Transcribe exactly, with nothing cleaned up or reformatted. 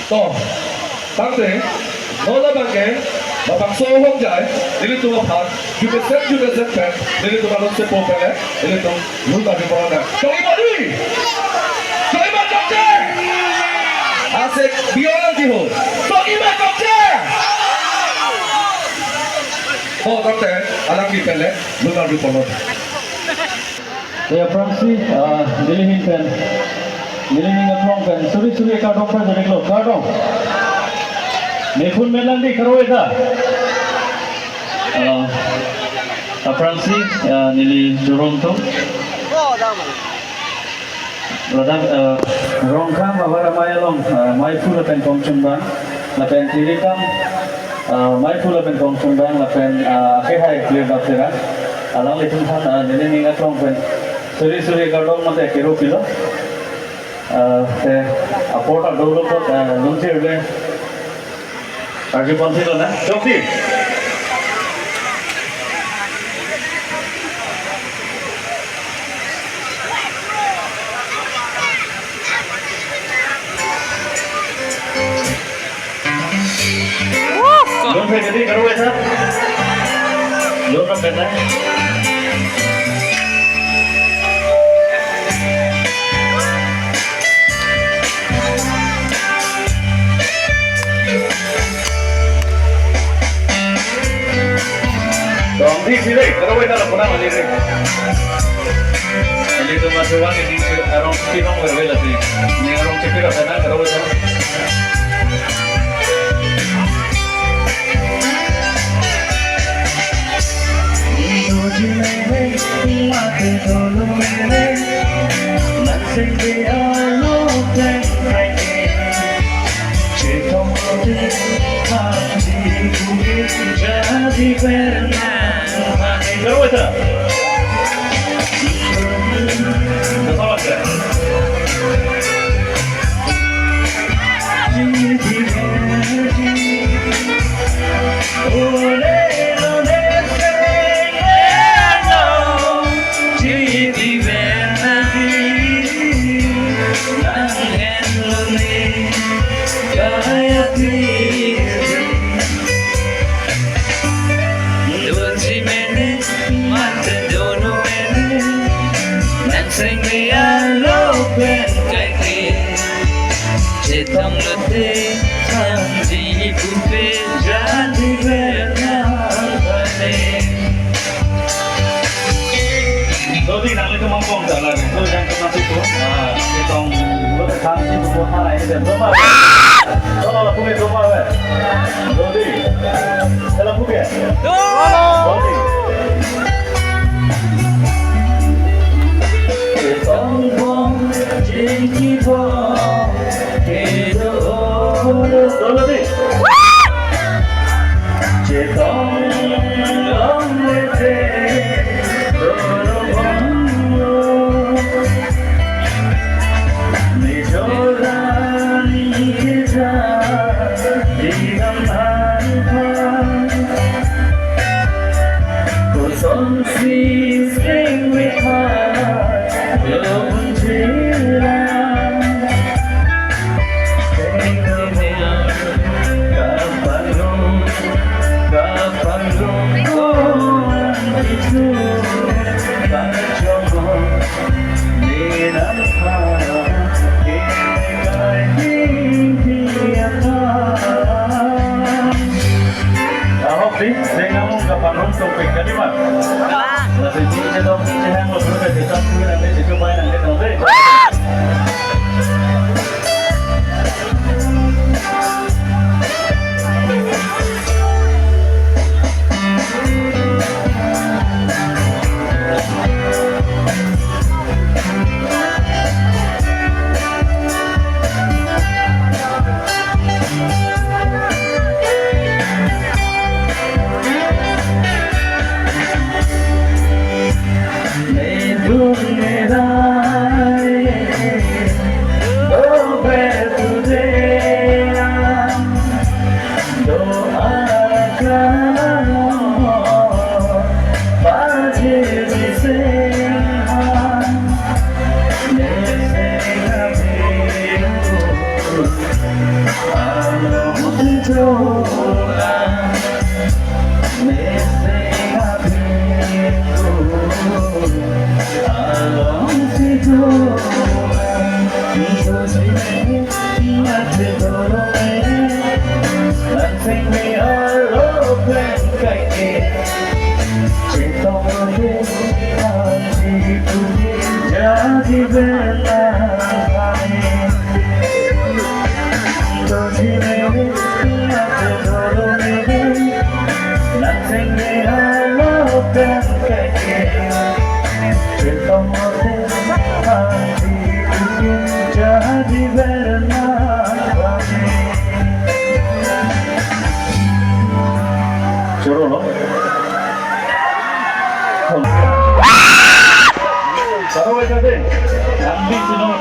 To, tangte, non labangke, labangso ahongjai, nelitum aphan, jukesen jukesen pen, nelitum along sepo pele, nelitum lun arju pon nang. Chongji ma di! Chongji ma chokche! Asek biong ang jiho. Chongji ma chokche! To, tangte, alangli pen le, lun arju pon nang. Ya, aphrangsi, ah, neli ahin pen, neli ning aklong pen, suri suri kardom pajirlo, kardom. Mephun melang di, karo eta. Ah, aphrangsi, ah, neli chorong atum. Ladak, ah, Rongkhang Babar Amei along, ah, meiphu lapen kongchungbang, lapen Tirikam, ah, meiphu lapen kongchungbang, lapen, ah, akehai Klirdap Terang. Alanglitum aphan, ah, neli ning aklong pen suri suri kardom mate kero pilo. Ah, te apor ta dolo apot, ah, lun chirle. Arju pon thilo na? Chokche. Lun phe jadi karo eta. Lun rap eta. Dong di sini, karo eta la puna mali re. Nelitum masuk uang ini, arong Chinong berwe lagi. Ini arong Cipir apa na, karo eta. Chetong lote, thanji pupe, jadi bernang bane. Dodi, nanglitum mongpong ta lagi. Dodi, yang kena situ. Ah, chetong lote, thanji pupe, mana ini dan domar. Domar, punya domar, eh. Dodi. Dalam punya. Dodi. Chetong bom, jengki bom, kedo olo. Dolo di. Chetong long lete, dolo bom. Mijolani kita, di dalam hati. Kosonsi seng meha lo unjila. Seng meha kapangrum, kapangrum orang itu, kapangrum. Ahok di, seng amung kapangrum topik kalimat. Lasi di chetong chenang lo berbe chetong kuwi nanti chetong baik nanti nanti. Choro lo. Choro lo, choro. Nangli sino.